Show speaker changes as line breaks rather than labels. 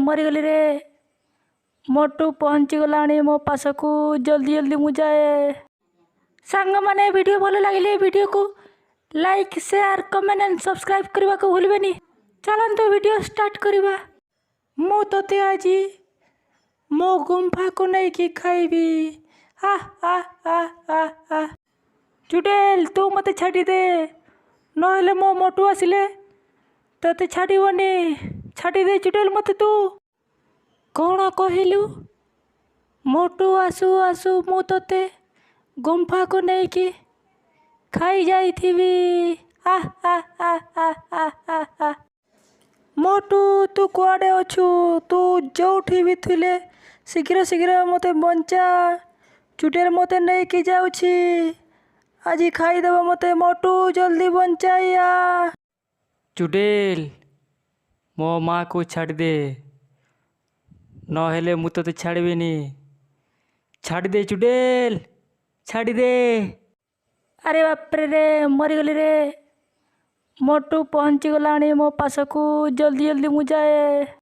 ମରିଗଲି ରେ। ମୋଟୁ ପହଞ୍ଚିଗଲାଣି ମୋ ପାଖକୁ। ଜଲ୍ଦି ଜଲ୍ଦି ମୁଁ ଯାଏ। ସାଙ୍ଗମାନେ, ଭିଡ଼ିଓ ଭଲ ଲାଗିଲେ ଭିଡ଼ିଓକୁ like, share, comment and subscribe କରିବାକୁ ଭୁଲିବେନି। ଚାଲନ୍ତୁ, ଭିଡ଼ିଓ ଷ୍ଟାର୍ଟ କରିବା। ମୁଁ ତୋତେ ଆଜି ମୋ ଗୁମ୍ଫାକୁ ନେଇକି ଖାଇବି। ଆ ଆ ଆ ଆ ଆ। ଚୁଡ଼େଲ, ତୁ ମୋତେ ଛାଡ଼ିଦେ, ନହେଲେ ମୋ ମୋଟୁ ଆସିଲେ ତୋତେ ଛାଡ଼ିବନି। ଛାଡ଼ିଦେ ଚୁଡ଼େଲ ମୋତେ ତୁ। କ'ଣ କହିଲୁ? ମୋଟୁ ଆସୁ ଆସୁ ମୁଁ ତୋତେ ଗୁମ୍ଫାକୁ ନେଇକି ଖାଇ ଯାଇଥିବି। ଆ ଆ ଆ ଆ ଆ ଆ ଆ। ମୋଟୁ, ତୁ କୁଆଡ଼େ ଅଛୁ? ତୁ ଯେଉଁଠି ବି ଥିଲେ ଶୀଘ୍ର ଶୀଘ୍ର ମୋତେ ବଞ୍ଚା। ଚୁଡ଼େଲ ମୋତେ ନେଇକି ଯାଉଛି, ଆଜି ଖାଇଦେବ ମୋତେ। ମୋଟୁ, ଜଲ୍ଦି ବଞ୍ଚାଇ ଆ। ଚୁଡ଼େଲ, ମୋ ମାଆକୁ ଛାଡ଼ିଦେ, ନହେଲେ ମୁଁ ତୋତେ ଛାଡ଼ିବିନି। ଛାଡ଼ିଦେ ଚୁଡ଼େଲ, ଛାଡ଼ିଦେ। ଆରେ ବାପରେ ରେ, ମରିଗଲି ରେ। ମୋଟୁ ପହଞ୍ଚିଗଲାଣି ମୋ ପାଖକୁ। ଜଲ୍ଦି ଜଲ୍ଦି ମୁଁ ଯାଏ।